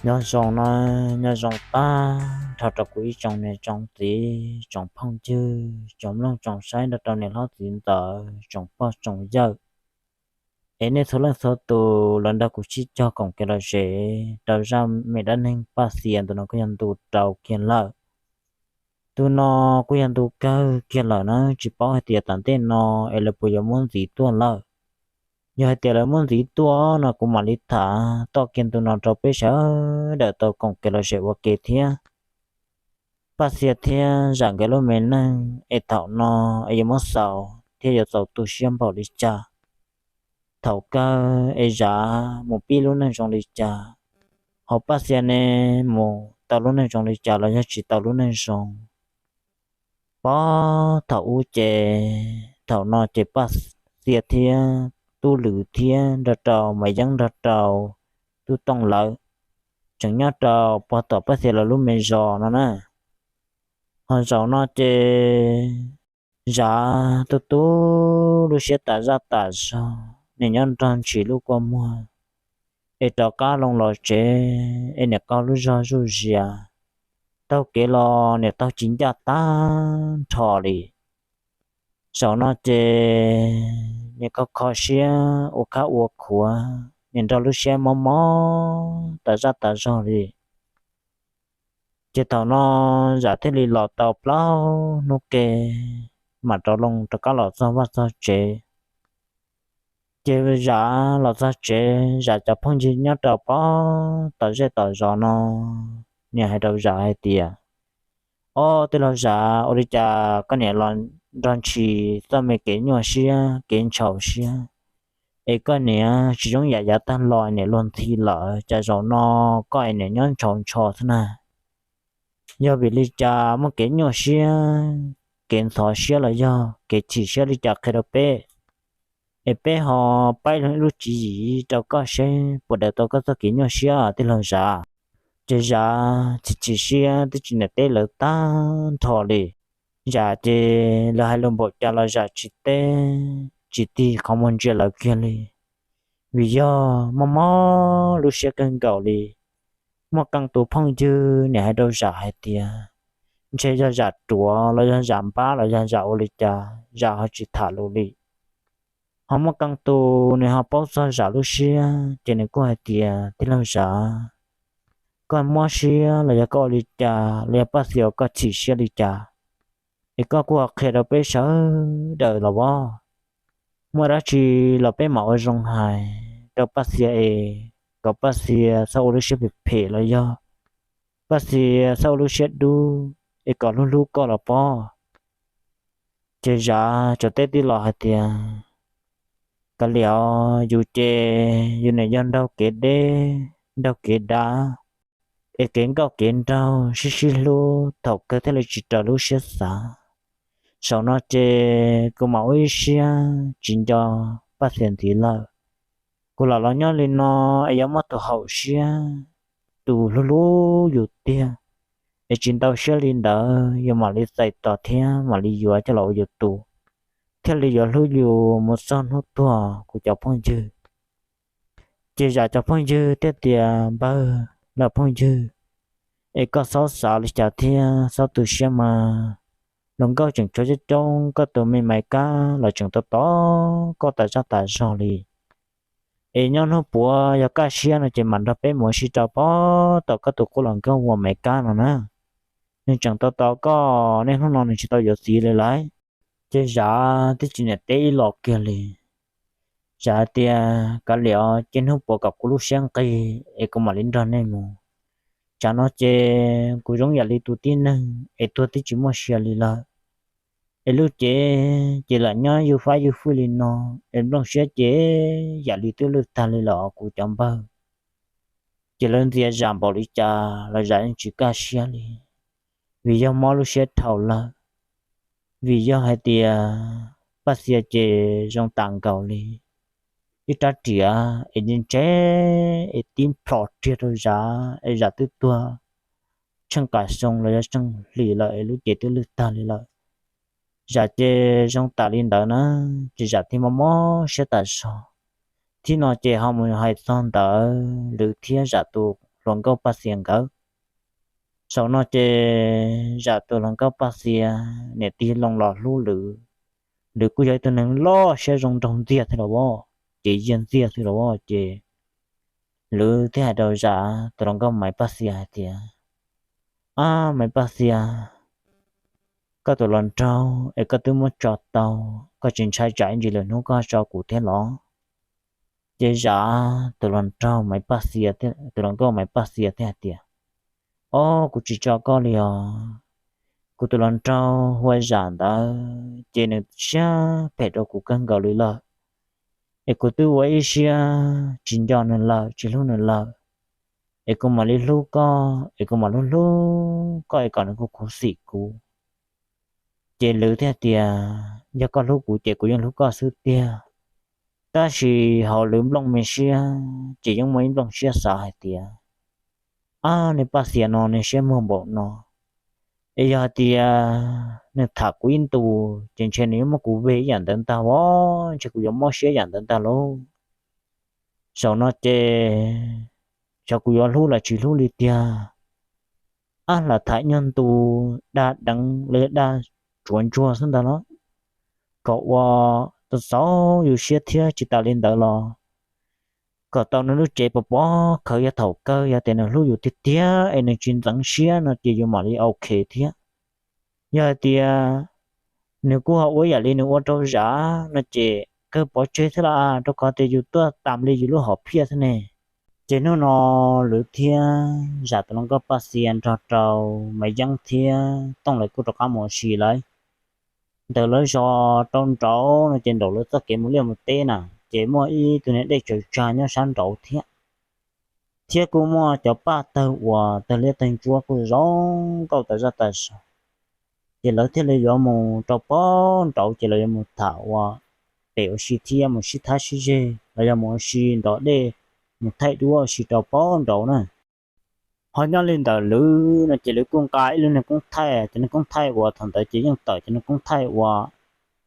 Nyob zoo na, nyob zoo tag nrho rau kuv ib tsoom niam tsoom txiv, tsoom phooj ywg, tsoom mloog tsoom saib nrog rau niam hlob txiv ntxawm, tsoom pog tsoom yawm, es nej txhua leej txhua tus los nrog kuv sib cog koom kev lom zem rau zaj me dab neeg Paj Xias ntu no kuj yog ntu rau kiag lawm. Ntu no kuj yog ntu kawg kiag lawm na, tsis paub hais tias tom ntej no es lawv puas yuav muab ntxiv tuaj lawm. Yog hais tias lawv muab ntxiv tuaj no kuv mam li tham txoj kiag ntu no rau peb sawv daws tau koom kev lom zem ua ke thiab. Paj Xias thiab Zam nkawd lub me neej es thaum no es yuav muab xaus thiab yuav txaus tu siab npaum li cas. Thaum kawg es Zam mus pib lub neej zoo li cas, hos Paj Xias ne mus tau lub neej zoo li cas los yog tsis tau lub neej zoo. Pog thaum ub ces thaum no ces Paj Xias thiab Tub Lwm thiab nrog rau Maiv Yeeb nrog rau Tub Tooj lawv tseem nyob rau pog tom Paj Xias lawv lub me zos no na. Hos zaum no ces Zam tu tu lub siab tas zaj tas zog, nim nyob nrog ntshis lub kua muag, es rov qab loo los tsev es nim qaug lub zog zuj zias, taug kev los nim taug tsis ncaj tag nrho li. Zaum no ces nim kho kho siab ua khab ua khuav, nim nrog lub siab mob mob tas zaj tas zog li. Ces thaum no Zam thiaj li los tau plaub hnub ke, mam rov loo rov qab los txog vaj txog tsev. Ces Zam los txog tsev, Zam cov phooj ywg nyob rau pog tom zej tom zos no, nim hais rau Zam hais tias, Ob, tij laug Zam, ua li cas koj nim los nrog ntshis txoj me kev nyuaj siab kev ntshaus siab, es koj nim tsis zoo yam yav tag los nim luag ntxhi lawm, cas zaum no koj es nim nyob ntshaus ntsho xwb na? Yog vim li cas muaj kev nyuaj siab, kev ntxhov siab los yog kev chim siab li cas qhia rau peb, es peb ho paib lub tswv yim rau koj seb puas daws tau koj txoj kev nyuaj siab, tij laug Zam? Ces Zam chim chim siab twb tsis niam teb lawv tag nrho li. Zam ces lawv hais lus npaum cas los Zam tsis teb tsis tig qhov muag ntsia lawv kiag li, vim yog mob mob lub siab kawg nkaus li. Muaj qee tus phooj ywg nim hais rau Zam hais tias, ntshe yog Zam ruam los yog Zam npab los yog Zam ua li cas Zam ho tsis tham lus li. Ho muaj qee tus nws ho paub txog Zam lub siab ces nws kuj hais tias, tij laug Zam, koj mob siab los yog koj ua li cas los yog Paj Xias koj chim siab li cas, es koj kuj ho qhia rau peb sawv daws los as. Muaj dab tsi los peb mam ua zoo hais rau Paj Xias es kom Paj Xias txhob ua lub siab phem phem los yog Paj Xias txhob ua lub siab dub es kom hlub hlub koj los pob. Ces Zam tsuas teb tij laug hais tias, kav liam, yus ces yus nim yog nraug kev deb nraug kev dav, es kev nkauj kev nraug sib sib hlub thaum kawg thiaj li tsis raws lub siab xav. Zaum no ces kuv mam ua ib siab tsis nco Paj Xias ntxiv lawm. Kuv lam los nyob li no es yuav muab tus haum siab, tus hlub hlub yus tiag, es tsis ntau siab li ntawd yus mam li txais tos thiab mam li yuav coj los ua yus tus, thiaj li yuav hlub yus mus txog hnub tuag, kuv cov phooj ywg. Ces Zam cov phooj ywg thiaj tias, npawg, los phooj ywg, es koj txhob xav li cas thiab txhob tu siab mas, hluas nkauj tseem tshuav coob coob, koj tus me Maiv Kab los tseem tos tos koj tas zaj tas zog li. Es nyob hnub puav yog kaj siab no ces mam nrog peb mus ua si rau pog tom koj tus qub hluas nkauj uas Maiv Kab no na. Nws tseem tos tos koj, niaj hnub no nws tsis tau yuav txiv li lawm. Ces Zam twb tsis niam teb ib los kiag li. Zam tias, kav liam, cia hnub puav kom kuv lub siab nqig es kuv mam li nrog nej mus. Tsam no ces kuv zoo yam li tus tib neeg es tuag twb tsis muaj sia li lawm, es lub cev ces lam nyob ywj fab ywj fwj li no, es nplooj siab ces yam li twb lwj tag li lawm os kuv cov npawg. Ces lawv ntxias Zam npaum li cas los Zam yeej tsis kaj siab li, vim yog mob lub siab dhau lawm. Vim yog hais tias Paj Xias ces zoo tas nkaus li ib rab riam es ntshe es tib plho riag rau Zam es Zam twb tuag tsheej kas xyoo los yog tsheej hlis lawm es lub cev twb lwj tag li lawm. Zam ces zoo tas li ntawd na, ces Zam thiaj mob mob siab tas zog. Thib no ces ho mus hais txog ntawd Lwm thiab Zam tus hluas nkauj Paj Xias nkawd. Zaum no ces Zam tus hluas nkauj Paj Xias niam tig loo los hlub Lwm. Lwm kuj yog ib tug neeg loj siab zoo nraug ntxiag thiab los as, ces yiag ntxiag thiab los as, ces Lwm thiaj hais rau Zam tus hluas nkauj Maiv Paj Xias hais tias, Ab, Maiv Paj Xias, koj tus hluas nraug es koj twb muab tso tau, koj tsis ntshai tsam ib ntsis lwm hnub koj tso kuv thiab los? Ces Zam tus hluas nraug Maiv Paj Xias, tus hluas nkauj Maiv Paj Xias thiaj hais tias, Ob, kuv tsis tso koj li os. Kuv tus hluas nraug hu ua Zam ntawd ces nws siab phem rau kuv kawg nkaus li lawm, es kuv twb ua ib siab tsis nco nws lawm, tsis hlub nws lawm, es kuv mam li hlub koj, es kuv mam hlub hlub koj es kom nws kuj khuv xim kuv. Ces Lwm thiaj tias, Yog koj hlub kuv ces kuv yeej hlub koj xwb tiag. Tab sis hauv Lwm nplooj me siab ces yeej muaj ib nplooj siab xav hais tias, Ab, niag Paj Xias no niag siab muag npaum no, es yog hais tias nws tham kuv ib ntus ces ntshe nws yuav muab kuv veg ib yam ntawd ntag as, ntshe kuv yuav mob siab yam ntawd ntag lauj. Zaum no ces xyov kuv yuav hlub los tsis hlub li tiag. Ab, lam tham nyuag ntu, dag deev los yog dag tsuav ntsuag xwb ntag los, kom ua tau txaus yus siab thiab tsis tas li ntawd los kom tau nws lub cev pov pob khaws yog thaum kawg, yog tias nws hlub yus tiag tiag es nws tsis ntxeev siab no ces yus mam li ok thiab. Yog hais tias nws kuj ho ua yam li nws ua rau Zam no ces kawg pov tseg thiab los, rau qhov tias yus tuaj tas li yus lub hom phiaj thiab ne. Ces hnub no Lwm thiab Zam tus hluas nkauj Paj Xias nrog rau Maiv Yeeb thiab Tooj lawv kuj rov qab mus ua si lawm. Ntawm lawv zos rau nraud no ces nraum lawv txoj kev mus liaj mus teb na, ces muaj ib tug niag dej tsaws tsag nyob sab nraud thiab. Thiab kuj muaj cov paj tawg uas tawg liab tawg ntsuab kuj zoo nkauj tas zaj tas zog. Ces lawv thiaj li yuav mus rau pob nraud, ces lawv yuav mus tham ua pem ua si thiab mus sib thab sib zeg los yog mus ua si nrov dej, mus thaij duab ua si rau pob nraud na. Ho nyob li ntawm Lwm no ces Lwm kuj nqa ib lub niag koob thaij, cov niag koob thaij uas thaum ntawd ces yeej tawm cov niag koob thaij uas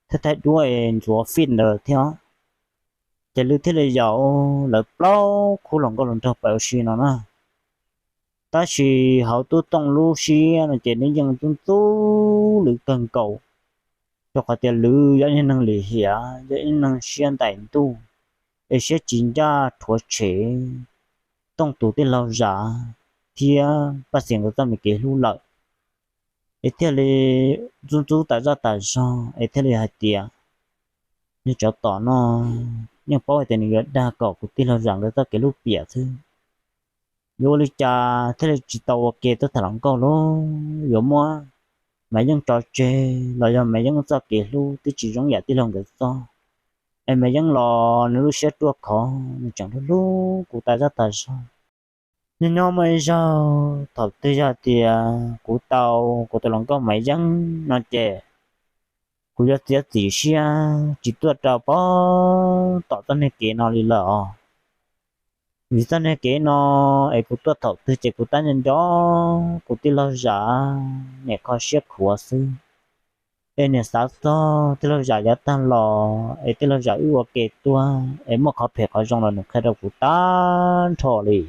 thaij thaij duab es ntxuav fij ntawd thiab. Ces Lwm thiaj li yaum lawv plaub khub hluas nkauj hluas nraug pem ua si no na. Tab sis hauv Tub Tooj lub siab no ces nws yeej ntxub ntxub Lwm kawg nkaus, rau qhov tias Lwm yog ib neeg lim hiam, yog ib neeg siab ntais ntuj, es siab tsis ncaj rhuav tshem Tooj tus tij laug Zam thiab Paj Xias nkawd txoj me kev hlub lawm. Es thiaj li ntxub ntxub tas zaj tas zog, es thiaj li hais tias, Nws tsov tom no yeej paub hais tias nws yuav dag kom kuv tij laug Zam nkawd txoj kev hlub piam xwb. Yuav ua li cas thiaj li tsis tau ua ke tuaj tham hluas nkauj lauj? Yuav muab Maiv Yeeb tso tseg los yog Maiv Yeeb txoj kev hlub twb tsis zoo yam tij laug nkawd txoj, es Maiv Yeeb los nws lub siab ruaj khov, nws tseem hlub hlub kuv tas zaj tas zog. Nyob nyob muaj ib zaug thaum twg yog tias kuv tau kuv tus hluas nkauj Maiv Yeeb no ces kuv yuav txiav txim siab tsis tuaj rau pem tom txoj niag kev no li lawm os. Vim txoj niag kev no es kuv tuaj thaum twg ces kuv tab nco nco kuv tij laug Zam niam kho siab khuav xwb. Es niam xav txog tij laug Zam yav tag los es tij laug Zam wb ua ke tuag es muaj qhov phem qhov zoo los nws qhia rau kuv tag nrho li.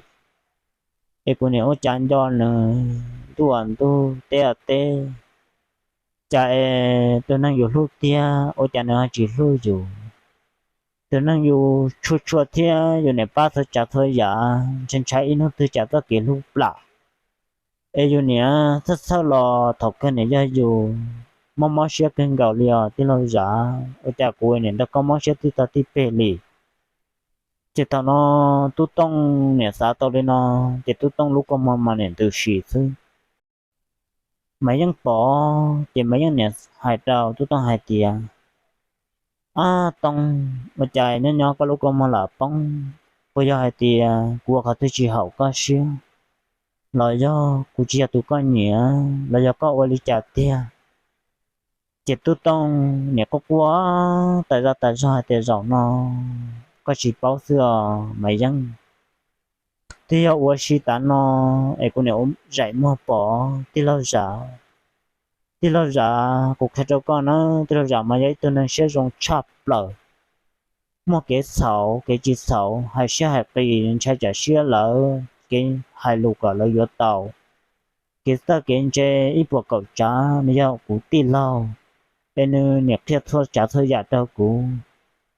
Es kuv niam ua cas nco nws ntuj ua ntuj teb ua teb, cas es tus neeg yus hlub tiag ua cas nws ho tsis hlub yus. Tus neeg yus tshua tshua thiab yus niam pab txhua tsav txhua yam, ntshai ntshai ib hnub twg cas txoj kev hlub plam. Es yus niam txhawj txhawj los thaum kawg niam yog yus mob mob siab kawg nkaus li os tij laug Zam. Ua cas kuv niam nrog koj mob siab tib tag tib peg li. Ces thaum no Tub Tooj niam xav tau li no, ces Tub Tooj lub kua muag mas niam ntws si xwb. Maiv Yeeb pom ces Maiv Yeeb niam hais rau Tub Tooj hais tias, Ab Tooj, ua cas nyob nyob koj lub kua muag lam poob? Puas yog hais tias kuv ua qhov twg tsis haum koj siab, los yog kuv tsis yog tus koj nyiam, los yog koj ua li cas tiag? Ces Tub Tooj niam quaj quaj tas zaj tas zog hais tias, Zaum no koj tsis paub xwb os Maiv Yeeb. Twb yog ua si tav no es kuv niam ua zaim muag pom tij laug Zam. Tij laug Zam, kuv qhia rau koj na, tij laug Zam mas yog ib tug neeg siab zoo tshaj plaws, muaj kev txhaum kev tsis txhaum, hais siab hais qis ntshai tsam siab lawm. kev hais lus kom lawv yuav tau. Kev txawj kev ntse ib puas kaum tsav nws yog kuv tij laug, es nws niam qhia txhua tsav txhua yam rau kuv.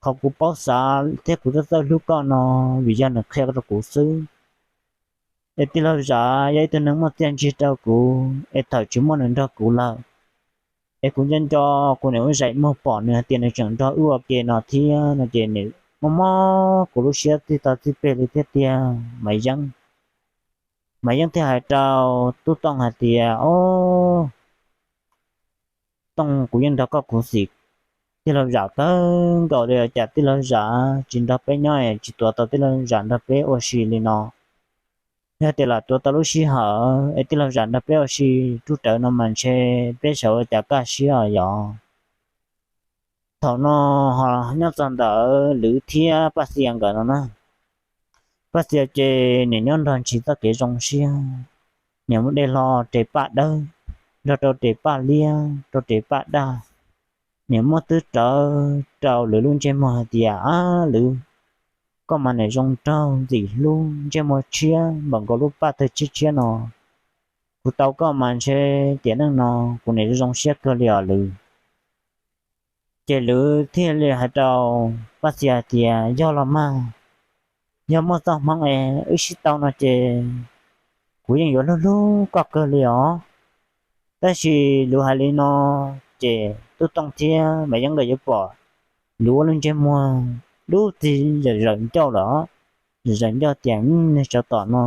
Qhov kuv paub xav thiab kuv txawj txawj hlub koj no vim yog nws qhia rau kuv xwb. Es tij laug Zam yog ib tug neeg muaj txiaj ntsig rau kuv, es thaum tsis muaj nws nrog kuv lawm, es kuv nco nco kuv niam ua zaim muag pom nws hais tias nws tseem nrog wb ua ke no thiab no ces nws mob mob kuv lub siab txij tau txij peg li thiab tiag Maiv Yeeb. Maiv Yeeb thiaj hais rau Tub Tooj hais tias, Ob, Tooj, kuv yeej nrog koj khuv xim tij laug Zam kawg nkaus li, cas tij laug Zam tsis nrog peb nyob es tsis tuav tau tij laug Zam nrog peb ua si li no? Yog tias lam tuav tau lub sij hawm es tij laug Zam nrog peb ua si rub rawv no mas ntshe peb sawv ua cas kaj siab os yog. Thaum no ho nyob txog ntawm Lwm thiab Paj Xia nkawd no na. Paj Xia ces niam nyob nrog ntshis txoj kev zoo siab, niam mus de hlo tes paj dawb, nrog rau tes paj liab, rau tes paj daj. Niam muab twb rawv rau Lwm lub ntsej muag hais tias, Ab Lwm, koj mas niam zoo nraug ntxim hlub ntsej muag tshiab npaum nkaus lub paj tawg tshiab tshiab no. Kuv tau koj mas ntshe tiam neej no kuv niam zoo siab kawg li os Lwm. Ces Lwm thiaj li hais rau Paj Xia hais tias, Yog los mas, yog muaj txoj hmoov es wb sib tau no ces kuv yeej yuav hlub hlub koj kawg li os. Tab sis Lwm hais li no ces Tub Tooj thiab Maiv Yeeb nkawd yuav pom Lwm ua lub ntsej muag dub txig zawm zawm ncauj lawm, zawm zawm ncauj tias, Niag tsov tom no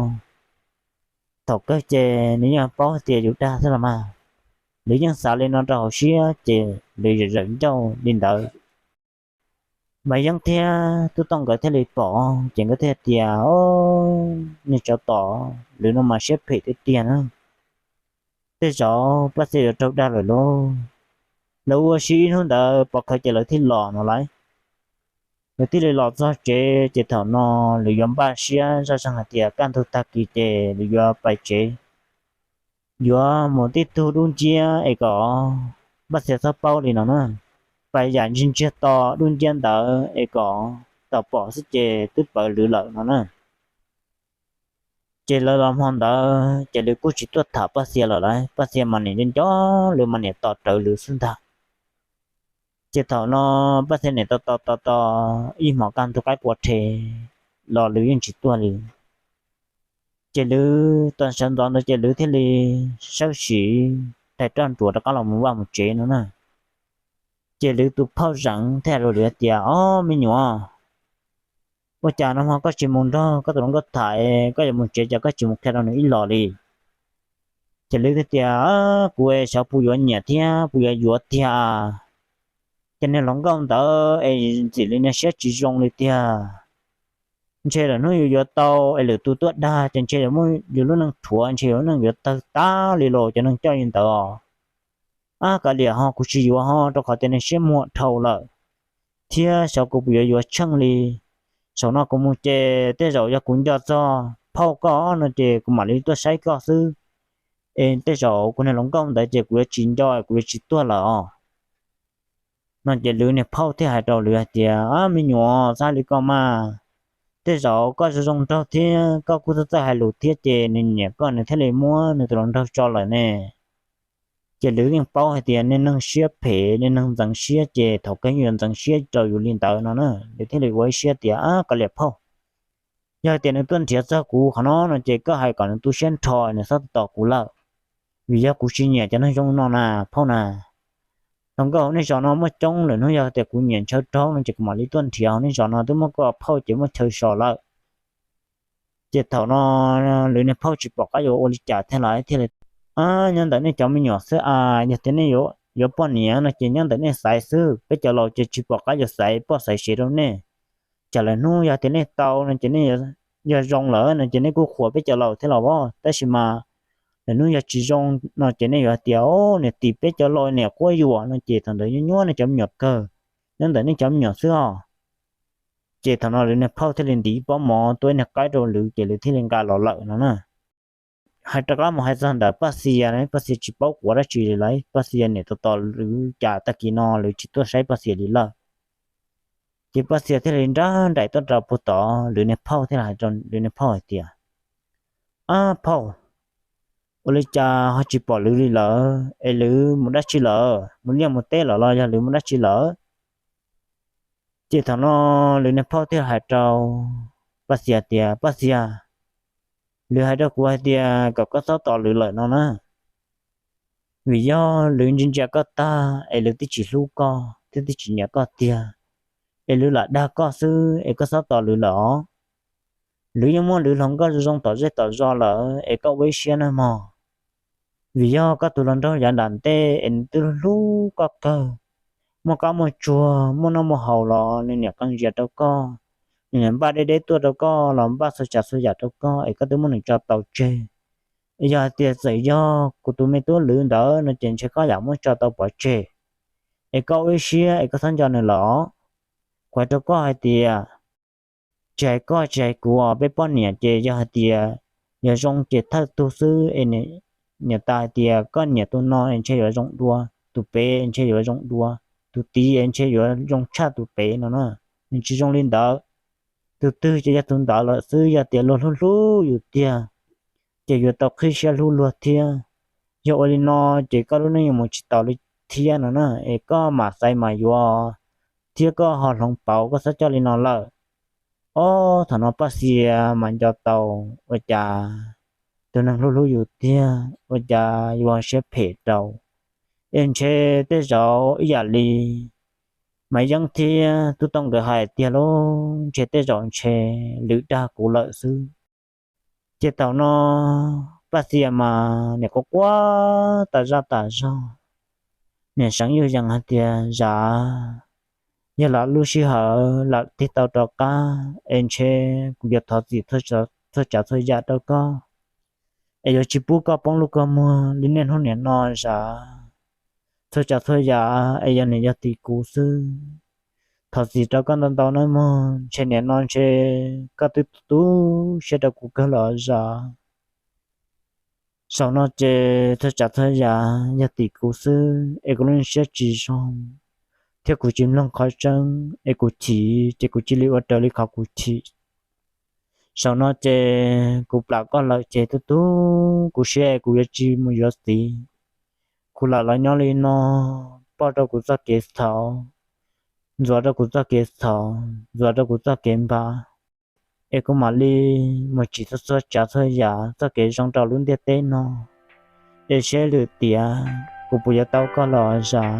thaum kawg ces nws yeej paub tias yus dag xwb los mas. Lwm yeej xav li no rau hauv siab ces Lwm zawm zawm ncauj li ntawd. Maiv Yeeb thiab Tub Tooj nkawd thiaj li pom ces nkawd thiaj tias, Ob, niag tsov tom Lwm no mas siab phem tiag tiag na. Tej zaum Paj Xia yuav raug dag lawm lauj. Lawv ua si ib hnub ntawd pov khawv ces lawv thiaj los no lauj. Lawv thiaj li los txog tsev ces thaum no Lwm yuav npaj siab zoj zeeg hais tias kaj ntug tag kis ces Lwm yuav pais tsev, yuav mus tib tug dub nciab es kom Paj Xia txhob paub li no na. Pais yam ntsiag ntsiag to dub nciab ntawd es kom tau pom xwb ces twb pawv Lwm lawm no na. Ces lawv los hmo ntawd ces Lwm kuj tsis tuaj tham Paj Xia lawm lauj, Paj Xia mas niam nco nco Lwm mas niam tos rawv Lwm xwb ntag. Ces thaum no Paj Xia niam tos tos tos tos ib hmos kaj ntug qaib qua rhe los Lwm yeej tsis tuaj li. Ces Lwm tau sawv ntxov ntawd ces Lwm thiaj li sawv sim tais roj ntsuas rov qab los mus vaj mus tsev no na. Ces Lwm tus phauj Zeem thiaj hais rau Lwm hais tias, Ob me nyuam, ua cas no hmo koj tsis mus nrog koj tus hluas nkauj tham, koj yuav mus tsev ces koj tsis mus qhia rau nws ib los li? Ces Lwm thiaj tias, Kuv xyov puas yuav nyiam thiab puas yuav yuav tiag. Ces niag hluas nkauj ntawd es ntxim li niag siab tsis zoo li tiag. Ntshe lwm hnub yus yuav tau es lwm tus tuaj dag ces ntshe yuav muab yus lub neej rhuav, ntshe yus lub neej yuav tawg tag li los cov neeg coj li ntawd os. Ab kav liam ho, kuv tsis yuav ho rau qhov tias niag siab muag dhau lawm, thiab xyov kuv puas yuav yuav tsheej li. Saum no kuv mus ces tej zaum yog kuv nco txog phauj koj no ces kuv mam li tuaj saib koj xwb. Es tej zaum kuv niag hluas nkauj ntawd ces kuv yuav tsis nco, kuv yuav tsis tuaj lawm os. No ces Lwm niag phauj thiaj hais rau Lwm hais tias, Ab me nyuam, txhob li koj mas, tej zaum koj zoo zoo nraug thiab koj kuj txawj txawj hais lus thiab ces nws nyiam koj nws thiaj li muab nws tus hluas nraug tso lawm ne. Ces Lwm yeej paub hais tias niag neeg siab phem, niag neeg ntxeev siab ces thaum kawg yeej yuav ntxeev siab rau yus li ntawd no na. Lwm thiaj li ua ib siab tias, Ab kav liam phauj, yog tias nws tuaj nrhiav txog kuv qhov no no ces koj hais kom nws tu siab nrho, nws txhob tos kuv lawm, vim yog kuv tsis nyiam cov neeg zoo no na phauj na. Hluas nkauj hauv nej zos no muaj coob, lwm hnub yog tias kuv nyiam ntshaw raug no ces kuv mam li tuaj nrhiav hauv nej zos no, twb muab koj phauj ces muab chaw so lawm. Ces thaum no Lwm niag phauj tsis pom qab yuav ua li cas thiab lawm thiaj li, Nyob ntawm nej cov me nyuam xwb a, yog tias nej yuav poj niam no ces nyob ntawm nej xaiv xwb, peb cov laus ces tsis pom qab yuav xaiv poj xaiv sev rau nej. Tsam lwm hnub yog tias nej tau no ces nej, yog zoo lawm no ces nej kuj qhuas peb cov laus thiab los as, tab sis mas lwm hnub yog tsis zoo no ces nej yuav hais tias, Niam tim peb cov laus niam quab yuam no ces thaum ntawd nyuaj nyuaj nej cov me nyuam kawg, nyob ntawm nej cov me nyuam xwb os. Ces thaum no Lwm niag phauj thiaj li ntim pob mov tua ib niag qaib rau Lwm ces Lwm thiaj li nqa los lawm no na. Hais rov qab mus hais txog ntawm Paj Xias, Paj Xias tsis paub quav dab tsi li lawm, Paj Xias niam tos tos Lwm cas tag kis no Lwm tsis tuaj saib Paj Xias li lawm. Ces Paj Xias thiaj li nrab nraim tuaj rau puag tod, Lwm niag phauj thiaj li hais rau Lwm niag phauj hais tias, Ab phauj, ua li cas ho tsis pom Lwm li lawm es Lwm mus dab tsi lawm? Mus liaj mus teb lawm los yog Lwm mus dab tsi lawm? Ces thaum no Lwm niag phauj thiaj hais rau Paj Xias tias, Paj Xias, Lwm hais rau kuv hais tias kom koj txhob tos Lwm lawm no na, vim yog Lwm ntsia ntsia koj tag es Lwm twb tsis hlub koj thiab twb tsis nyiam koj tiag, es Lwm lam dag koj xwb es koj txhob tos Lwm lawm os. Lwm yeej muaj Lwm hluas nkauj zoo tom zej tom zos lawm es koj ua ib siab nawb mog, vim yog koj tus hluas nraug yav nram ntej es nws twb hlub koj kawg, muaj qab muaj tsuag muaj noj muaj haus los nws niam qee zias rau koj, nws niam npaj deb deb tuaj rau koj los npaj txhua tsav txhua yam rau koj es koj twb muab nws tso tau tseg. Yog hais tias txawm yog kuv tus me tub Lwm ntawd no ces ntshe koj yam muab tso tau pov tseg, es koj ua ib siab es koj txhob nco nws lawm os. Kuv hais rau koj hais tias, tsis hais koj tsis hais kuv os, peb poj niam ces yog hais tias yog zoo ces thawj tug xwb es niam tais hais tias koj niam tus no es ntshe yuav zoo dua tus pem, ntshe yuav zoo dua tus tid es ntshe yuav zoo tshaj tus pem no na, nws tsis zoo li ntawd. Tus twg ces yog tus ntawd lawm xwb, yog tias luag hlub hlub yus tiag ces yuav tau qhib siab hlub luag thiab. Yog ua li no ces koj lub neej yuav mus tsis taus li thiab no na, es koj mam xaiv mas yuav thiab koj ho hloov pauv, koj txhob coj li no lawm. Ob thaum no Paj Xias mas nco tau ua cas tus neeg hlub hlub yus tiag ua cas yuav siab phem rau, es ntshe tej zaum ib yam li Maiv Yeeb thiab Tub Tooj nkawd hais tiag lauj, ntshe tej zaum ntshe Lwm dag kuv lawm xwb. Ces thaum no Paj Xias mas niam quaj quaj tas zaj tas zog, niam seev yuj yees hais tias, Zav, yog lawm lub sij hawm lawm tig tau rov qab es ntshe kuv yuav thov txim txhua tsav txhua yam rau koj, es yuav tsis pub koj poob lub kua muag li niaj hnub niam no, Zav. Txhua tsav txhua yam es yog niam yog tim kuv xwb. Thov txim rau koj ntau ntau nawb mog, ntshe niam no ntshe koj twb tu siab rau kuv kawg los, Zav. Zaum no ces txhua tsav txhua yam yog tim kuv xwb es kuv lub siab tsis zoo, thiab kuv tsis mloog qhov tseeb es kuv chim ces kuv cia li ua raws li qhov kuv chim. Zaum no ces kuv plam koj lawm ces tub tub kuv siab es kuv yuav tsis mus yuav txiv. Kuv lam los nyob li no, poj rau kuv txoj kev txhaum, ntxuav rau kuv txoj kev txhaum, ntxuav rau kuv txoj kev npam, es kuv mam li mus tsim txhua txhua tsav txhua yam txoj kev zoo rau lub ntiaj teb no, es seb lwm tiam kuv puas yuav tau koj los, Zav.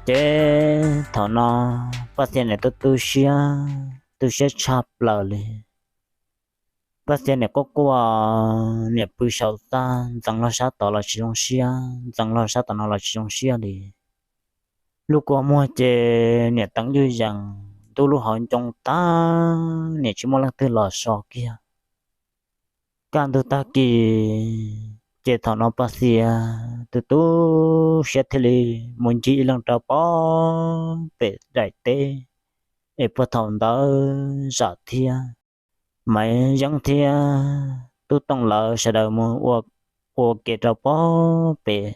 Ces thaum no Paj Xias niam tu tu siab, tu siab tshaj plaws li. Paj Xias niam quaj quaj, niam pw saum txaj, ntxeev los sab tod los tsis zoo siab, ntxeev los sab tom no los tsis zoo siab li. Lub kua muag ces niam teev yuj yees, ntuj lub hauv ncoo tag, niam tsis muaj leej twg los so kiag. Kaj ntug tag kis, ces thaum no Paj Xias tu tu siab thiaj li mus ncig ib leeg rau pob pem daim teb, es puag thaum ntawd Zam thiab Maiv Yeeb thiab Tub Tooj lawv sawv daws mus ua ke rau pob pem.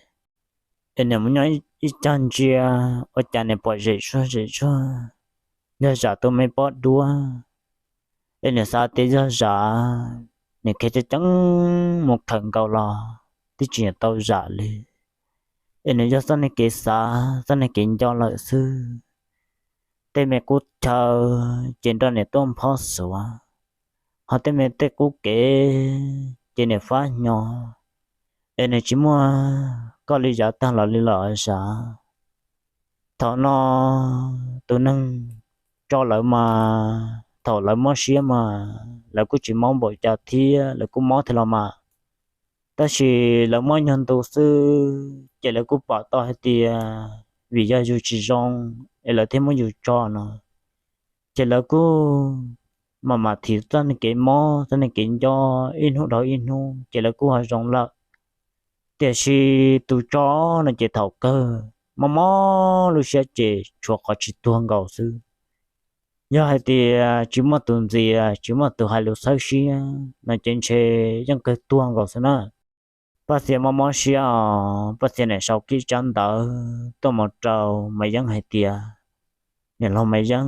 Es niam mus nyob ib cag ntsia, ua cas niam pom zem zuag zem zuag, yog Zam tus me pob duab. Es niam xav tias yog Zam, niam khiav ceev ceev mus khawm nkaus los twb tsis tau Zam li. Es niam yog txoj niag kev xav txoj niag kev nco lawm xwb. Tej me qub chaw ces nrog niam tuaj nphob xuav, ho tej me tej qub kev ces niam fab hnyo, es niam tsis muaj koj li yav tag los li los Zam. Thaum no tus neeg tso lawv mas thaum lawv mob siab mas lawv kuj tsis mob npaum cas thiab, lawv kuj mob thiab los mas, tab sis lawv mob nyuag ntu xwb ces lawv kuj pom tau hais tias vim yog yus tsis zoo es lawv thiaj muab yus tso no. Ces lawv kuj mam mam thim txoj niag kev mob txoj niag kev nco, ib hnub dhau ib hnub ces lawv kuj ho zoo lawm. Tiam sis tus tso no ces thaum kawg mob mob lub siab ces tshuav qhov tsis tuag nkaus xwb. Yog hais tias tsis muaj tus ntxias, tsis muaj tus hais lus txhawb siab no ces ntshe yeej kawg tuag nkaus xwb na. Paj Xia mob mob siab os, Paj Xia niam sau kiag tsab ntawv tuaj mus rau Maiv Yeeb hais tias, Niam laus Maiv Yeeb,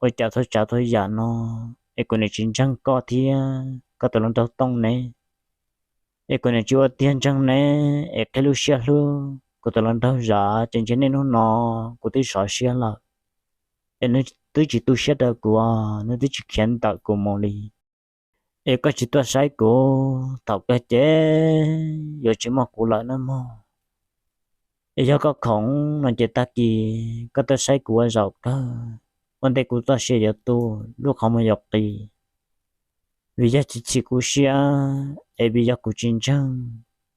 ua cas txhua tsav txhua yam no es kuv niam tsis ntseeg koj thiab koj tus hluas nraug Tooj ne? Es kuv niam tsis ua tiag ntseeg ne, es qhib lub siab hlub kuv tus hluas nraug Zam ces ntshe niaj hnub no kuv twb sov siab lawm. Es nws twb tsis tu siab rau kuv, nws twb tsis khiav ntawm kuv mus li. Es koj tsis tuaj saib kuv thaum kawg ces yuav tsis muaj kuv lawm nawb mog. Es yog koj khoom no ces tag kis koj tuaj saib kuv ua zaum kawg, ua ntej kuv txoj sia yuav tu, lub qhov muag yuav qis. Vim yog tsis txhim kuv siab, es vim yog kuv tsis ntseeg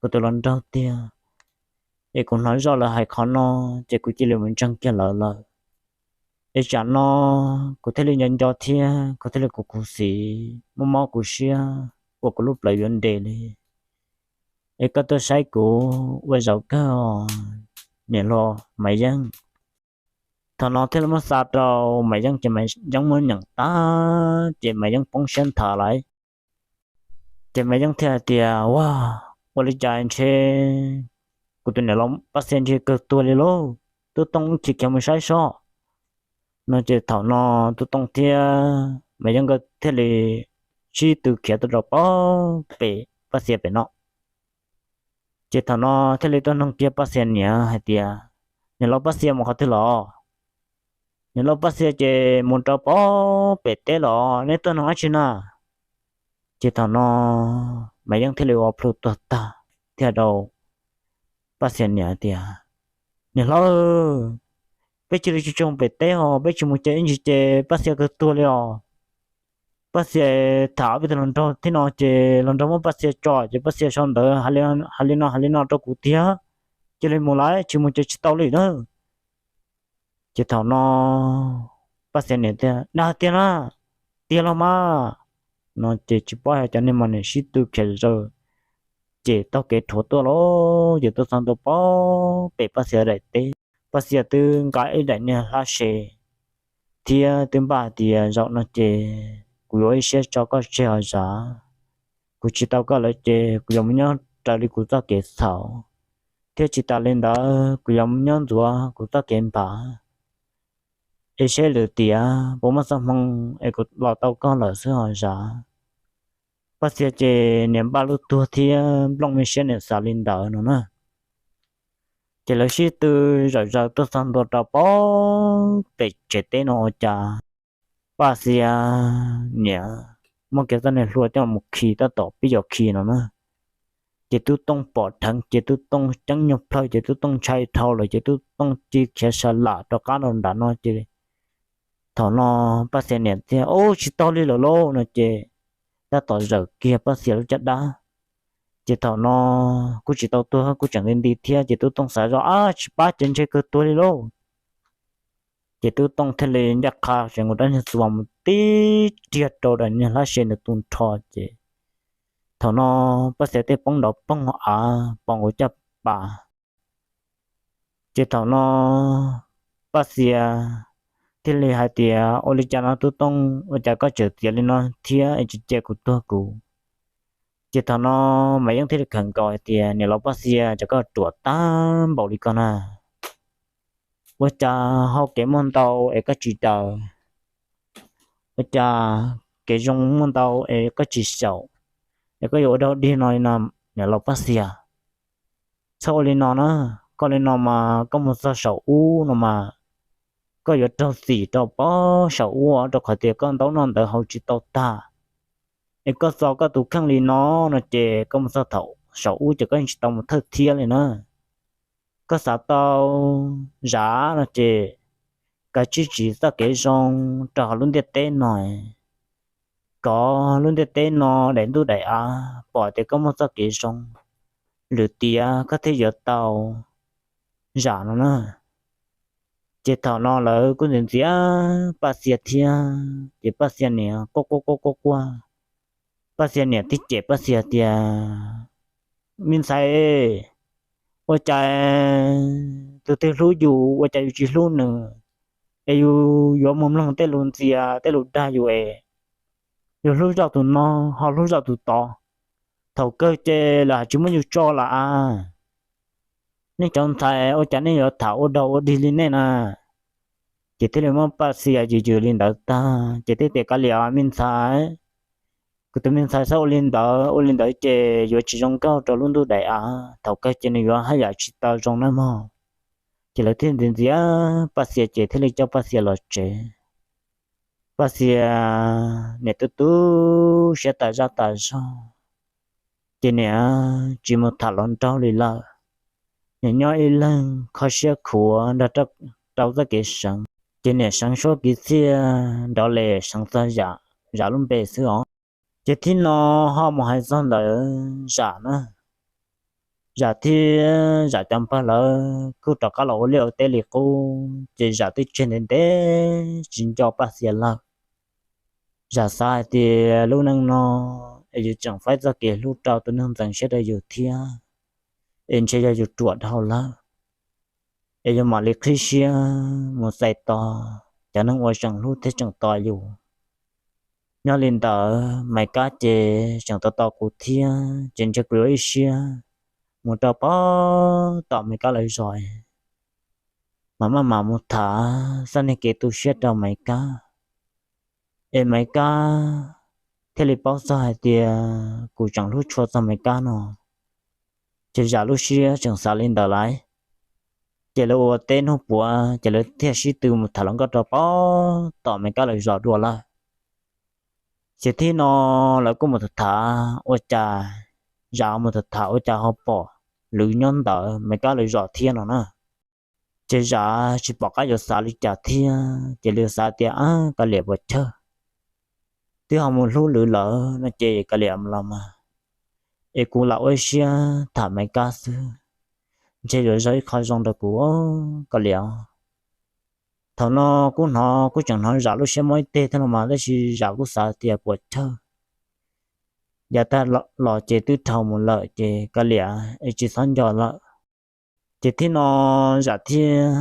kuv tus hluas nraug tiag, es kuv hnov zoj lawv hais qhov no, ces kuv cia li mus ntseeg kiag lawv lawm. Es tsam no kuv thiaj li nco nco thiab kuv thiaj li khuv khuv xim, mob mob kuv siab uas kuv lub plawv yuav nres li. Es koj tuaj saib kuv ua zaum kawg, niam hluas Maiv Yeeb. Thaum no thiaj li muab xa rau Maiv Yeeb ces Maiv Yeeb muab nyeem tag ces Maiv Yeeb poob siab nthav lawm. Ces Maiv Yeeb thiaj hais tias, Ua, ua li cas ntshe kuv tus niam laus Paj Xia ntshe kawg tuag li lauj, Tub Tooj wb khiav khiav mus saib soj. No ces thaum no Tub Tooj thiab Maiv Yeeb nkawd thiaj li sib tw khiav tuaj rau pem Paj Xia pem no. Ces thaum no thiaj li tuaj nug kiag Paj Xia niam hais tias, Niam laus Paj Xia mus qhov twg los? Niam laus Paj Xia ces mus rau pem teb los, neb tuaj nug dab tsi na? Ces thaum no Maiv Yeeb thiaj li ua plhu tuag tag thiaj rau Paj Xia niam tias, Niam hlob, peb cia li tsis tso pem teb os, peb tsis mus ces ib ntsis ces Paj Xia kawg tuag li os. Paj Xia tham peb tus hluas nraug thiab no ces hluas nraug muab Paj Xia tso ces Paj Xia sau ntawv hais li no hais li no rau kuv tiag. Cia li mus lawm, tsis mus ces tsis tau li na. Ces thaum no Paj Xia niam tias, Dag tiag na, tiag los mas. No ces tsis paub yog cov niag mas niam sib tw khiav zaws ces taug kev rhuav tuaj los ces tuaj txog ntua pem Paj Xia daim teb. Paj Xia twb nqa ib daim niag hlab se thiab twb npaj hais tias, Zaum no ces kuv yuav ib siab tso koj tseg os Zam. Kuv tsis tau koj lawm ces kuv yuav mus nyob raws li kuv txoj kev txhaum, thiab tsis tas li ntawd kuv yuav mus nyob ntxuav kuv txoj kev npam. Es seb lwm tiam puas muaj txoj hmoo es kuv los tau koj lawm xwb os Zam. Paj Xia ces niam npaj lub tuag thiab nplooj me siab niam xav li ntawd no na. Ces lawv sib tw zawm zaws tuaj txog ntua rau pem tsev teb no ua cas Paj Xia niam muab kiag txoj niag hlua coj mus khi tab tom pib yuav khi no na. Ces Tub Tooj pom dheev ces Tub Tooj ceeb nyuag plhaw ces Tub Tooj ntshai dhau lawm ces Tub Tooj cia khiav sa lam rov qab rau nram no ces thaum no Paj Xia niam thiaj, Ub, tsis tau li lawm lauj no ces tab tom zawm kiag Paj Xia lub caj dab. Ces thaum no kuj tsis tau tuag kuj tseem nti nti thiab ces Tub Tooj xav zoj, Ab, tsis pab ces ntshe kawg tuag li lauj. Ces Tub Tooj thiaj li ncaj qha tsev nkaus rab niag txuas mus tib riag rau daim niag hlab se ntawd tu nrho ces thaum no Paj Xia tej poob nrov poog av pom nkaus caj pas. Ces thaum no Paj Xia thiaj li hais tias, Ua li cas no Tub Tooj, ua cas koj tseem txiav li no thiab es tsis cia kuv tuag kuv? Ces thaum no Maiv Yeeb thiaj li khawm nkaus hais tias, Niam laus Paj Xia, cas koj ruam tag npaum li ko na? Ua cas hau kev muaj ntau es koj tsis daws? Ua cas kev zoo muaj ntau es koj tsis xyaum, es koj yuav ua dog dig no li no? Niam laus Paj Xia, txhob ua li no na, koj li no mas koj mus txog saum ub no mas koj yuav raug txim rau pem saum ub rau qhov tias koj ntaub noj ntawv haus tsis tau tag. Es koj txo koj tus kheej li no no ces koj mus txog thaum saum ub ces koj yeej tsis tau mus thawj thiab li na. Koj xav tau Zam no ces kav tsij tsim txoj kev zoo rau hauv lub ntiaj teb no, kom lub ntiaj teb no daim ntuj daim av pom tias koj muaj txoj kev zoo, lwm tiam koj thiaj yuav tau Zam no na. Ces thaum no lawv kuj ntxias ntxias Paj Xia thiab ces Paj Xia niam quaj quaj quaj quaj quaj. Paj Xia niam thiaj cem Paj Xia tias, Me ntxhais, Ua cas tus twg hlub yus ua cas yus tsis hlub nws, es yus yuav mus mloog tej lus ntxias tej lus dag yus es yus hlub zoj tus no ho hlub zoj tus tod, thaum kawg ces lawv hais tsis muab yus tso lawm a. Nej cov ntxhais ua cas nej yuav tham ua dog ua dig li nej na? Ces thiaj li muab Paj Xias yws yws li ntawd tag ces thiaj tias, Kav liam me ntxhais, kuv tus me ntxhais txhob ua li ntawd, ua li ntawd ces yuav tsis zoo nkauj rau lub ntuj daim av, thaum kawg ces nws yuav haj yam tsis tau zoo nawb mog. Ces lawv thiaj ntxias ntxias Paj Xias ces thiaj li coj Paj Xias los tsev. Paj Xias niam tu tu siab tas zaj tas zog, ces niam tsis mus tham hluas nraug li lawm. Niam nyob ib leeg kho siab khuav nrog rau txoj kev seev, ces niam seev suab kiv txhiaj nrov li seev txog Zam, Zam lub npe xwb os. Ces thib no ho mus hais txog ntawd Zam na, Zam thiab Zam cov npawg lawv kuj rov qab los ua liaj ua teb li qub ces Zam twb tseg ntev ntev tsis nco Paj Xias lawm. Zam xav hais tias lub neej no es yus tseem faib txoj kev hlub rau tus neeg ntxeev siab rau yus thiab, es ntshe yog yus ruam dhau lawm, es yus mam li qhib siab mus txais tos cov neeg uas tseem hlub thiab tseem tos yus. Nyob li ntawd Maiv Kab ces tseem tos tos kuv thiab ces ntshe kuv yuav ib siab mus rau pog tom Maiv Kab lawv zos, mam maj mam mus tham txoj niag kev tu siab rau Maiv Kab, es Maiv Kab thiaj li paub txog hais tias kuv tseem hlub tshua txog Maiv Kab no. Ces Zam lub siab tseem xav li ntawd lawm, ces lawv ua teb hnub puav ces lawv thiaj sib tw mus tham hluas nkauj rau pog tom Maiv Kab lawv zos dua lawm. Ces thib no lawv kuj mus tham tham ua cas, Zam mus tham tham ua cas ho pom Lwv nyob ntawd Maiv Kab lawv zos thiab no na. Ces Zam tsis pom qab yuav xav li cas thiab ces Lwv xav tias, Ab, kav liam puas chawj, twb ho mus hlub Lwv lawm no ces kav liam los mas, es kuv lam ua ib siab tham Maiv Kab xwb, ntshe yuav zoo ib qho zoo rau kuv, kav liam. Thaum no kuj hnov, kuj tseem hnov Zam lub siab mob ib teg thiab los mas tab sis Zam kuj xav tias puas chawj, yav tag los ces twb dhau mus lawm ces kav liam es tsis txhob nco lawm. Ces thib no Zam thiab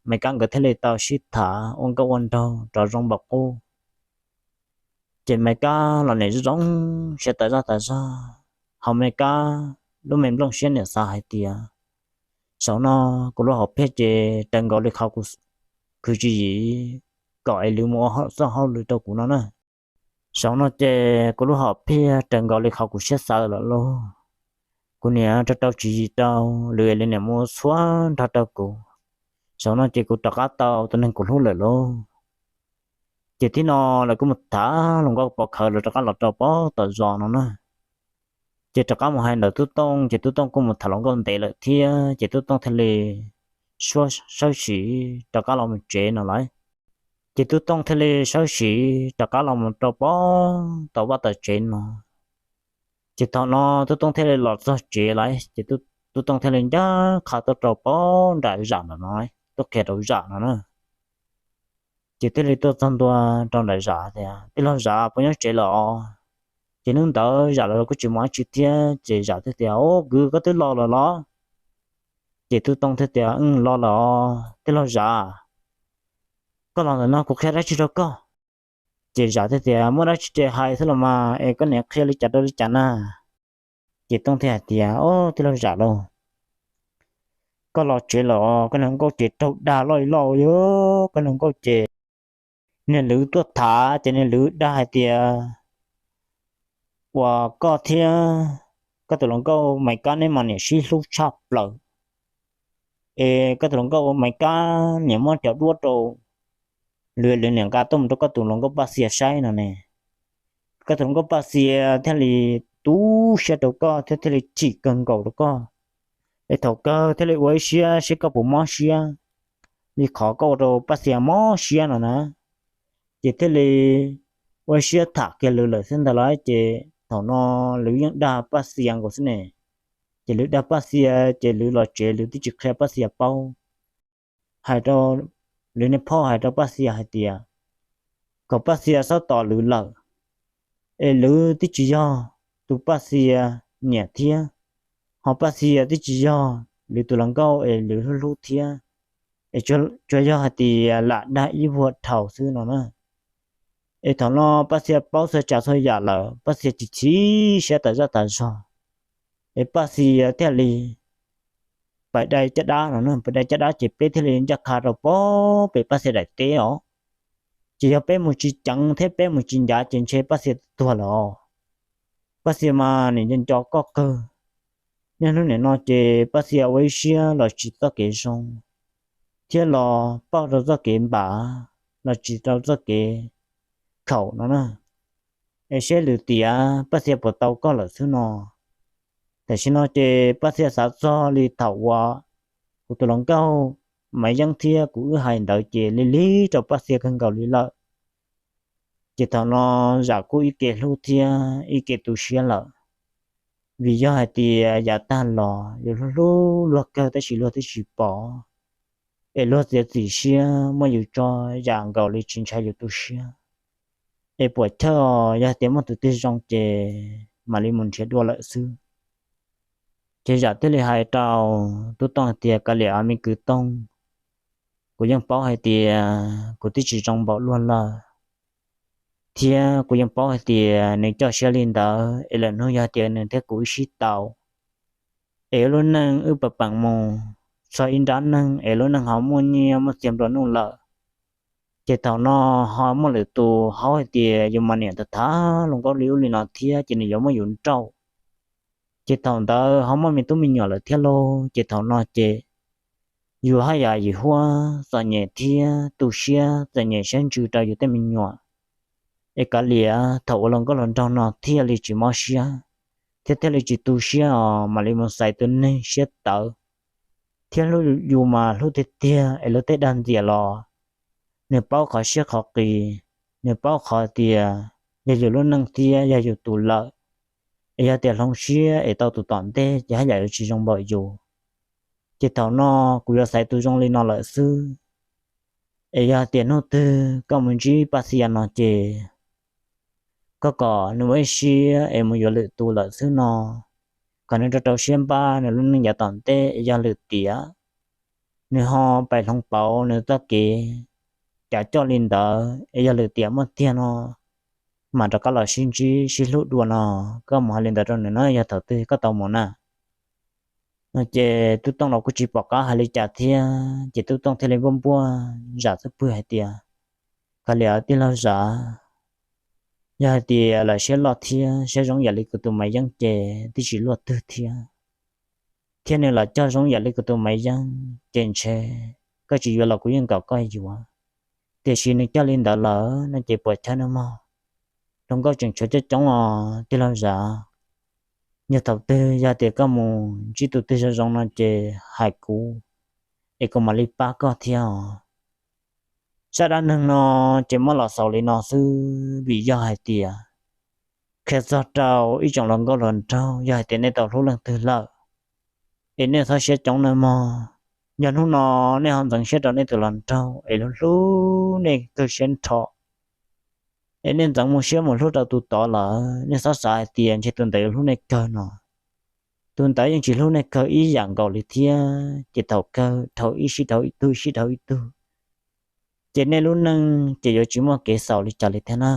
Maiv Kab nkawd thiaj li tau sib tham ua nkauj ua nraug rov zoo npaum qub. Ces Maiv Kab los nim zoo zoo siab tas zaj tas zog, ho Maiv Kab lub me nplooj siab nim xav hais tias, Saum no kuv lub hom phiaj ces raws nkaus li qhov kuv khwv tswv yim kom es Lwv mus ua txoj hauj lwm rau kuv no na. Saum no ces kuv lub hom phiaj raws nkaus li qhov kuv siab xav lawm lauj. Kuv niam rau rau tswv yim rau Lwv es Lwv niam mus ua txhua nrog rau kuv. Saum no ces kuv rov qab tau tus neeg kuv hlub lawm lauj. Ces thib no lawv kuj mus tham hluas nkauj pom khawv lawv rov qab los rau pog tom zos no na. Ces rov qab mus hais ntawm Tub Tooj ces Tub Tooj kuj mus tham hluas nkauj ntev lawm thiab ces Tub Tooj thiaj li sawb sim rov qab los mus tsev no lawm. Ces Tub Tooj thiaj li sawb sim rov qab los mus rau pog tom vaj tom tsev no. Ces thaum no Tub Tooj thiaj li los txog tsev lawm ces Tub Tooj thiaj li ncaj qha tuaj rau pog nram Zam ntawm no, tuaj qhia rau Zam no na. Ces thiaj li tuaj txog ntua rau nram Zam tias, Tij laug Zam, puas nyob tsev lawm os? Ces hnub ntawd Zam los kuj tsis mus dab tsi thiab ces Zam thiaj tias, Au, kwv, koj twb los lawm los? Ces Tub Tooj thiaj tias, Los lawm os tij laug Zam. Koj los ntawm no kuv qhia dab tsi rau koj? Ces Zam thiaj tias, Muaj dab tsi ces hais xwb los mas, es koj niam qhia li cas rau li cas na? Ces Tooj thiaj hais tias, Au, tij laug Zam lauj, koj los tsev lawm os, koj niag hluas nkauj ces raug dag loj li loj li, koj niag hluas nkauj ces niag Lwv tuaj tham ces niag Lwv dag hais tias uas koj thiab koj tus hluas nkauj Maiv Kab neb mas niam sib hlub tshaj plaws, es koj tus hluas nkauj Maiv Kab niam muab cov duab rau Lwv, Lwv niam nqa tuaj mus rau koj tus hluas nkauj Paj Xias saib no ne. Koj tus hluas nkauj Paj Xias thiaj li tu siab rau koj thiab thiaj li chim kawg nkaus rau koj, es thaum kawg thiaj li ua ib siab seb koj puas mob siab li qhov koj ua rau Paj Xias mob siab no na. Ces thiaj li ua siab tham kiag Lwv lawm xwb ntag lauj. Ces thaum no Lwv yeej dag Paj Xias nkaus xwb ne. Ces Lwv dag Paj Xias ces Lwv los tsev Lwv twb tsis qhia Paj Xias paub, hais rau Lwv niag phauj hais rau Paj Xias hais tias kom Paj Xias txhob tos Lwv lawm, es Lwv twb tsis yog tus Paj Xias niam thiab, ho Paj Xias twb tsis yog lwm tus hluas nkauj es lwm hlub hlub thiab, es tsuas yog hais tias lam dag ib vuag dhau xwb no na. Es thaum no Paj Xia paub txhua tsav txhua yam lawm, Paj Xia tsis chim siab tas zaj tas zog, es Paj Xia thiaj li pais dai caj dab no, pais dai caj dab ces peb thiaj li ncaj qha rau pem Paj Xia daim teb os. Ces yog peb mus tsis ceev thiab peb mus tsis ncav ces ntshe Paj Xia tuag lawm os. Paj Xia mas nws nco nco koj kawg. Niaj hnub nim no ces Paj Xia ua ib siab los tsis txoj kev zoo, thiab los pauj rau txoj kev npam, los tsis rau txoj kev khaum no na. Es seb lwm tiam Paj Xia puas tau koj lawm xwb no. Tam sim no ces Paj Xia xav txog li thaum uas kuv tus hluas nkauj Maiv Yeeb thiab kuv wb hais ntawd ces lig lig rau Paj Xia kawg nkaus li lawm. Ces thaum no Zam kuj ib ke hlub thiab ib ke tu siab lawm, vim yog hais tias yav tag los yus hlub hlub luag kawg tab sis luag twb tsis pom, es luag txiav txim siab muab yus tso yam nkaus li tsis ntshai yus tu siab. Es puam chawj, yog tias muaj tus twg zoo ces mam li mus nrhiav dua lawm xwb. Ces Zam thiaj li hais rau Tub Tooj hais tias, Kav liam me kwv Tooj, kuv yeej paub hais tias kuv twb tsis zoo npaum luag lawm, thiab kuv yeej paub hais tias nws coj siab li ntawd es lwm hnub yog tias nws thiab kuv wb sib tau, es lub neej wb pam peem mus txog ib nrab neeg es lub neej ho muaj nyiaj muaj txiag nplua nuj lawm, ces thaum no ho muaj lwm tus haub hais tias yus mas niam tag thab hluas nkauj li ub li no thiab ces nws yuav muab yus nrauj. Ces thaum ntawd ho muaj me tub me nyuam lawm thiab lauj, ces thaum no ces yus haj yam yim huab txom nyem thiab tu siab txom nyem siab ntsws rau yus tej me nyuam. Es kav liam thaum ua hluas nkauj hluas nraug no thiaj li tsis mob siab, thiab thiaj li tsis tu siab os, mam li mus xaiv tus neeg siab tawv thiab hlub yus mas hlub tiag tiag es luag tej dag ntxias los nws paub qhov siab qhov qis, nws paub qhov tias yog yus lub neej thiab yog yus tus lawm, es yog tias hloov siab es tau tus tom ntej ces haj yam yuav tsis zoo npaum yus. Ces thaum no kuv yuav xaiv tus zoo li no lawm xwb. Es yog tias hnub twg koj mus ntsib Paj Xia no ces koj kom nws ua ib siab es mus yuav lwm tus lawm xwb no, kom nws rau rau siab npaj nws lub neej yav tom ntej es yog lwm tiam nws ho pais hloov pauv nws txoj kev cav coj li ntawd es yog lwm tiam muaj tiag no mam rov qab los sib ntsib sib hlub dua no. Koj mus hais li ntawd rau nws no yog thaum twg koj tau mus na? No ces Tub Tooj los kuj tsis pom qab hais li cas thiab ces Tub Tooj thiaj li npuaj npuaj Zam xub pwg hais tias, Kav liam tij laug Zam, yog hais tias lam siab loj thiab siab zoo yam li kuv tus Maiv Yeeb ces twb tsis luaj twg thiab, thiab nws lam coj zoo yam li kuv tus Maiv Yeeb ces ntshe koj tsis yuav los kuv yeej nkaum koj yuav. Tiam sis nws coj li ntawd lawm no ces puas chawj nawb mog. Hluas nkauj tseem tshuav coob coob os tij laug Zam. Yog thaum twg yog tias koj mus ntsib tus twg zoo zoo no ces hais kuv, es kuv mam li pab koj thiab os. Zaj dab neeg no ces muab los xaus li no xwb vim yog hais tias qhia txog rau ib tsoom hluas nkauj hluas nraug, yog hais tias nej tau hlub leej twg lawm es nej txhob siab coob nawb mog. Yog hnub no nej ho ntxeev siab rau nej tus hluas nraug es hlub hlub nej kawg siab nrho, es nej ntxeev mus siab mus hlub rau tus tod lawm, nej txhob xav hais tias ntshe tus ntawd yuav hlub nej kawg no. Tus ntawd yeej tsis hlub nej kawg ib yam nkaus li thiab, ces thaum kawg dhau ib sib dhau ib tug, sib dhau ib tug, ces nej lub neej ces yuav tsis muaj kev xaus li cas li thiab na.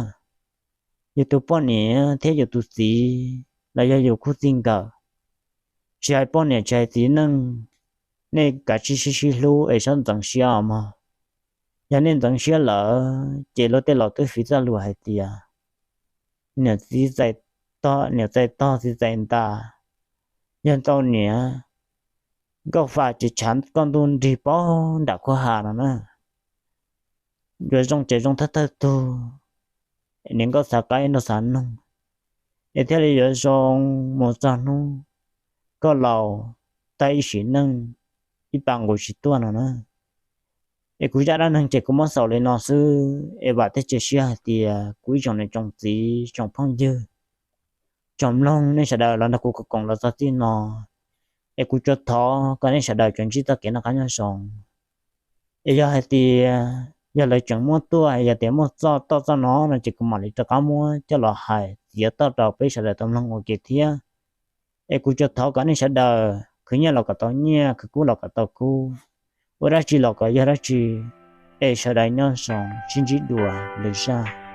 Yus tus poj niam thiab yus tus txiv los yog yus khub txij nkawm, tsis hais poj niam tsis hais txiv neej, nej kav tsij sib sib hlub es txhob ntxeev siab os mog. Yog nej ntxeev siab lawm ces luag tej laus twb fiv txoj lus hais tias niam txiv txais tog, niam txais tog txiv txais ntas, yog tau niam nkauj fa ces tshav koj ntuj nrig pog nram khuab ha no na. Yuav zoo ces zoo thawj thawj tug, niam nkauj xav qaib nraug xav noog, es thiaj li yuav zoo mus txog hnub koj laus tag ib sim neej ib pas nqus tsis tuaj no na. Es kuv zaj dab neeg ces kuv muab xaus li no xwb es vam thiab cia siab hais tias kuv ib tsoom niam tsoom txiv tsoom phooj ywg tsoom mloog nej sawv daws los nrog kuv koom koom los txog txij no, es kuv tsuas thov kom nej sawv daws tsuas ntsib txoj kev noj qab nyob zoo. Es yog hais tias yog lawv tseem muab tuaj, yog tias muaj txoj toj txoj no no ces kuv mam li rov qab muab coj los hais txiav toj rau peb sawv daws tau mloog ua ke thiab. Es kuv tsuas thov kom nej sawv daws khwv nyiaj los kom tau nyiaj, khwv kub los kom tau kub, ua dab tsi los kom yog dab tsi. Es sawv daws nyob zoo, sib ntsib dua lwm zaj.